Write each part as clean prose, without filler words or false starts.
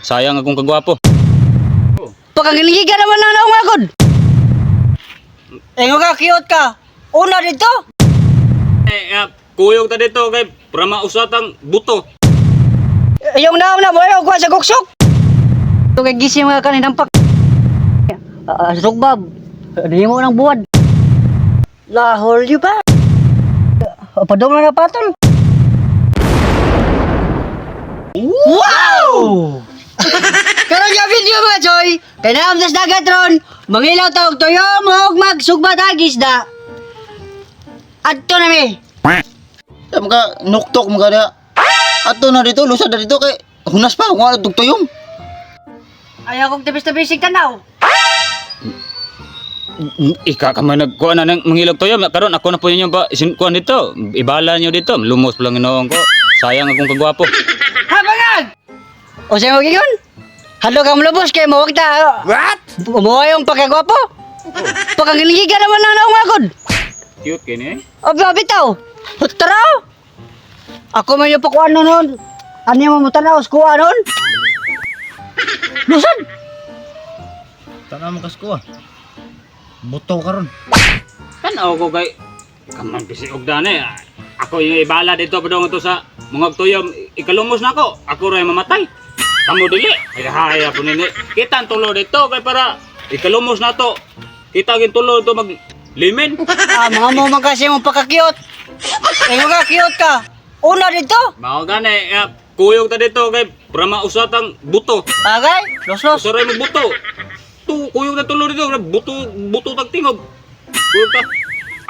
Sayang akong kagwapo. Pagkangiligan naman na naong agod. Ingo ka, cute ka. Una dito. Eh, kuyog ta dito kay para mausat ang buto. Yung naong na mo, ayaw kuha sa guksok. Ito kay gising mga kanin pak. Sugbab. Di mo nang buwad. Lahol yun pa. Padong na napatol. Wow! Karon nga video mga choy, kay naam sa dagat ron, mangilaw tawag tuyo mo og magsugba tag isda. Adto na mi. Ya maka nuktok mga na. Ato na dito, lusad na dito kay hunas pa kung ano tugtuyom. Ayaw kong tabis-tabisig tanaw. Ika ka man nagkuha na ng mangilog toyo. Karon ako na po ninyo ba kuha dito. Ibala niyo dito. Lumos pa lang ginoong ko. Sayang akong kagwapo. Habangan! O sa'yo mo gigon? Halo ka mulubos kay mo ta. What? Mo yung pagkagwapo. Pagkangiligan naman na naong agod. Cute kini eh. Abi bitaw. Tara. Ako man yung pakuan nun. Ano yung mo tanaw kuha nun? Lusad. Tama mo kasko ah. Buto karon. Tanaw ko kay kaman bisi og dani. Ako yung ibala dito padung ito sa mga tuyom. Ikalumos na ako. Ako ray mamatay. Kamo dili. Ay po nini. Kita ang tulo dito kay para ikalumos na to. Kita gin tulo dito mag limin. Ah, mga mo man kasi mong pagka-cute. Ingo ka, cute ka. Una dito. Mao gani, kuyog ta dito kay para mausat ang buto. Bagay, los-los. Usaray mo buto. Tu kuyog na tulo dito, buto buto tag tingog. Kuyog ta.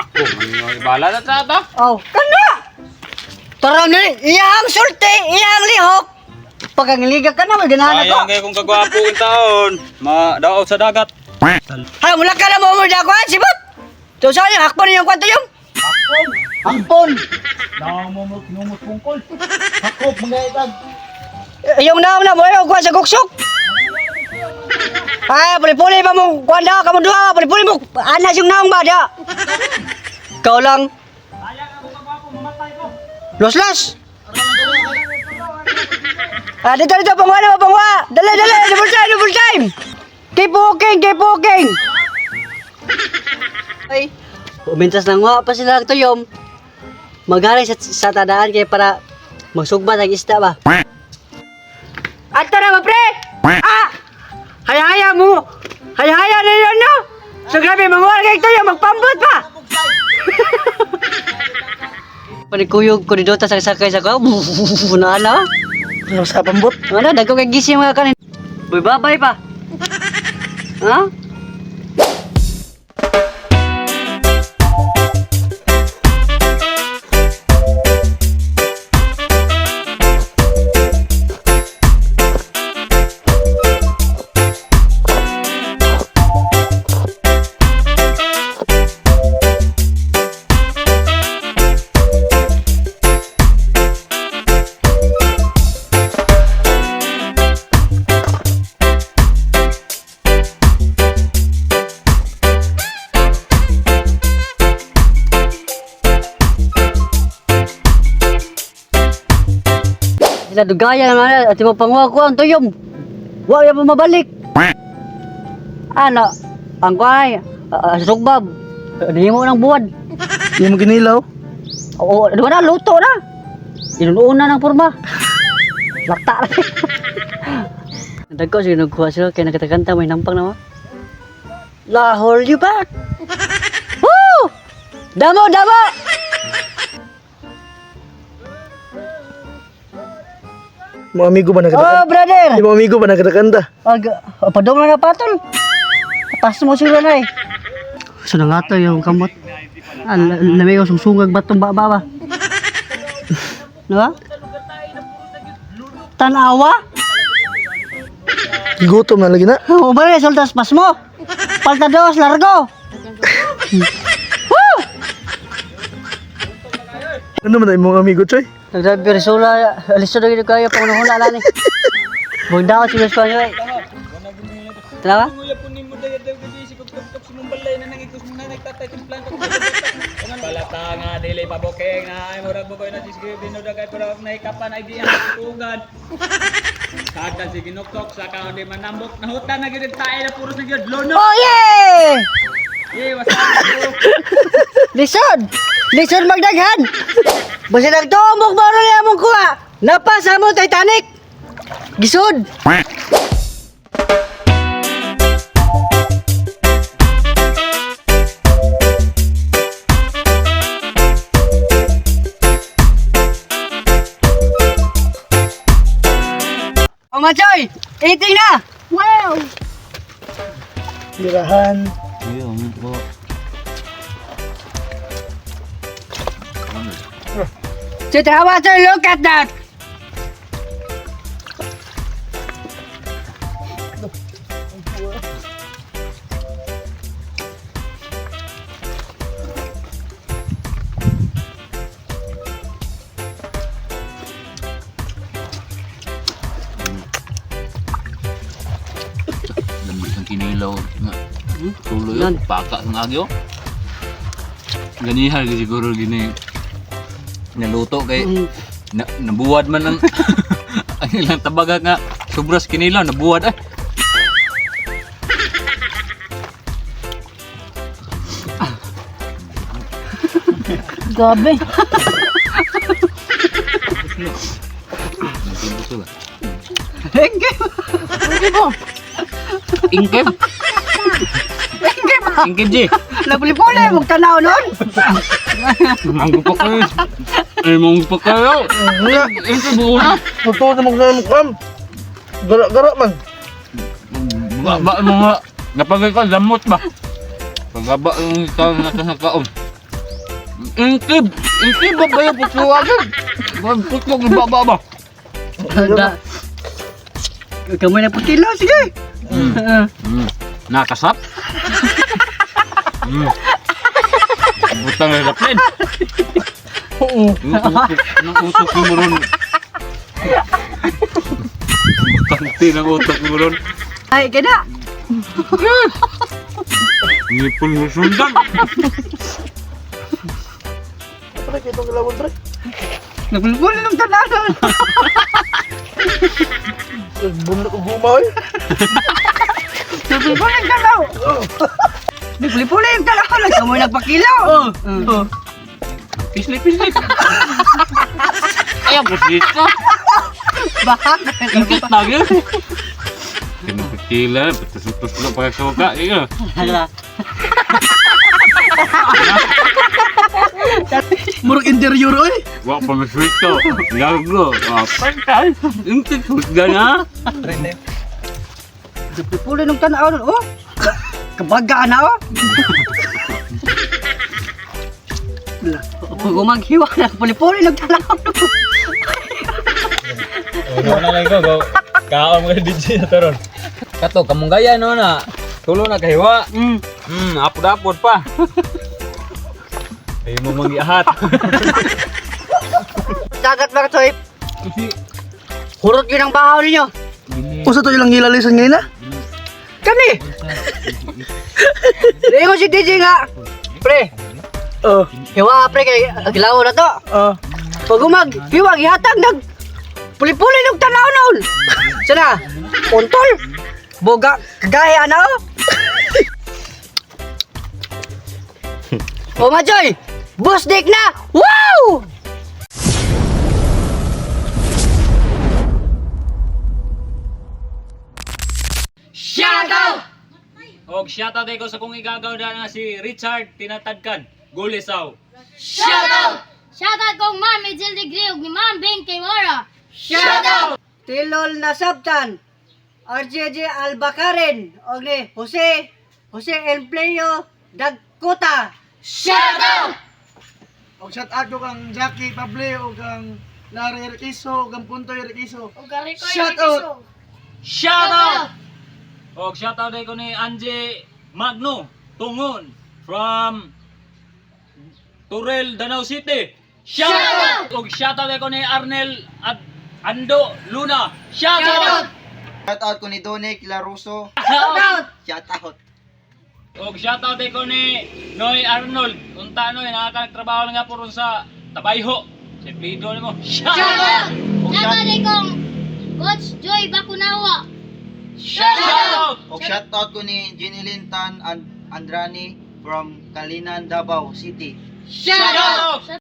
Ako man yung ibala na ta ta. Oh, kana! Tara na, iyang sulti, iyang lihok. Pagkangiliga ka na, may ganahan ako. Sayang kay kung kagwapo ang taon, madaot sa dagat. Ha, mula ka na mo mo dyan, sibot! So, saan yung hakpon yung kwanto yung? Hakpon. Naong mo mo kinumot pungkol. Hakop mga itag. Yung naam na mo, ayaw kuha sa guksok. Ay, puli-puli pa mo, kuha na, kamu dua, puli-puli mo, anas yung naong ba, da? Ikaw lang. Los-los! Ah, dito, dito, pangwa na, pangwa! Dali, dali, double time, double time! Keep walking, keep walking! Ay, umintas lang wa pa sila tuyom. Magaling sa tadaan kay para magsugba ng isda ba. Ato na ba, pre? Ah! Haya-haya mo! Haya-haya na yun, no? So grabe, manguha kay tuyom, magpambot pa! Panikuyog ko dito sa sakay sa ko. Na ano? Sa pambot. Ano, dagko kay gising mga kanin. Boy, babay pa. Ha? Sila dugaya naman at mo panguha ko ang tuyom. Wa ya mo mabalik. Ano? Ang kuhay, sugbab. Di mo nang buwad. Di mo ginilaw. Oo, di ba na luto na. Inuuna ng porma. Lakta na. Dagko sige nagkuha sila kay nakatakanta may nampang naman. Lahol you back. Woo! Damo, damo! Mga amigo ba Oh, nagkanta? brother! Di mga amigo ba nagkanta? Ag, padong na napatol. Pas mo sila na eh. So na nga to yung kamot. Ah, lamig ko sungsungag batong baba ba. Diba? Tanawa? Gigutom na lagi na. O ba soldas pas mo? Palta dos, largo. Woo! Ano man ang mga amigo, Choy? Nagsabi Risula, alisto na gid kayo pangunahuna lang ni. Bugdaw si Luis Panyo eh. Tara ba? Balata nga dili pabokeng na ay murag bukoy na sisgibin no dagay pero nahikapan ay di ang tugan. Kada si Ginuktok sa kaon di manambok nahutan na gyud tae na puro sa gyud lono. Oh yeah! Eh, wasa. Lisod! Lisod magdaghan! Basta nagtumbok ba rin among kuha? Napasa mo Titanic! Gisod! O Machoy! Eating na! Wow! Lirahan. Choy, tama Choy! Look at that! Lamig ang kinilaw nga. Tuloy Yan. yun. Paka ng agyo. Ganihan gyud siguro gini. Naluto kay na, nabuwad man ang ang ilang tabaga nga sobras kinilaw nabuwad ay. Grabe! Nagkibuso ba? Engke! Ingkeb. Engke ba? Ingkib G. Nagpuli-puli, magtanaw nun! Manggo pa kayo. Ay manggo pa kayo. Nga. Ingkeb buo na. Magtuo na magkamukam. Gara-gara man. Ba ba mo nga. Napagay ka lamot ba? Pagaba yung ikaw na sa kaon. Ingkib! Ingkib ba ba yung putluwagan? Putlog ba ba ba? Da. Kamay na putilo, sige! Nakasap? Butang na lapin. Oo. Nang utok mo ron. Butang ng utok mo ron. Ay, gana! Ngipon mo sundan. Pre, kitong gilawon pre. Nagpuli-puli ng tanaw nun! Bunot ko guma oy. Nagpuli-puli ng tanaw! Nagpuli-puli ng tanaw! Kamay nagpakilo! Oh. Pisli, pisli. Ayaw ko dito. Bakit? Ingkit na yun. Kinapikila, patusok-tusok pa suka. Iya. Hala. Murag interior oy. Wa pa maswito. Gago. Pantay. Ingkit husga na. Nagpuli-puli ng tanaw nun, oh! Kabaga na, oh! Gumaghiwa na, puli-puli ng tanaw nun! Ano na lang ko, go. Kaon mo DJ na taron. Kato kamunggaya no na. Tulo na kahiwa. Apod-apod pa. Ay mo mangiahat. Dagat mga Choy! Hurot yun ang bahaw ninyo! Usa to ilang gilalisan ngayon na? Kani! Lingon si DJ nga! Pre! Oh. Hiwa pre kay gilaw na to. Oh. Pag umag, hiwa gihatag nag puli-puli nung tanaw noon. Sana, kontol. Boga, kagaya na oh. O Majoy, busdik na! Wow! Shout out! Og shout out ko sa kong igagaw na nga si Richard Tinatadkan, Gulisaw. Shout out! Shoutout kong Ma'am Ejel Degree ug ni Ma'am Bing Kimora. Tilol na sabtan, RJJ Albacarin, og ni Jose, Jose Empleo Dagkota. Shout out! Og shout out ko kang Jackie Pable og kang Larry Riquiso og kang Puntoy Riquiso. Ug Rico Shout out! Shout out! Og shout out ko ni Angie Magno Tungon from Turel, Danau City. Shout out! Og shout out ko ni Arnel at Ando Luna. Shout out! Shout out ko ni Donic Laruso. Shout out! Shout out. Og shout out ko ni Noy Arnold. Unta Noy nakakagtrabaho na nga po ron sa Tabayho. Sa Plido nimo. Shout out! Og Shoutout shout din kong Coach Joy Bakunawa. Shout out! Og shout out ko ni Jeneline Tan Andrani from Kalinan, Davao City. Shout out!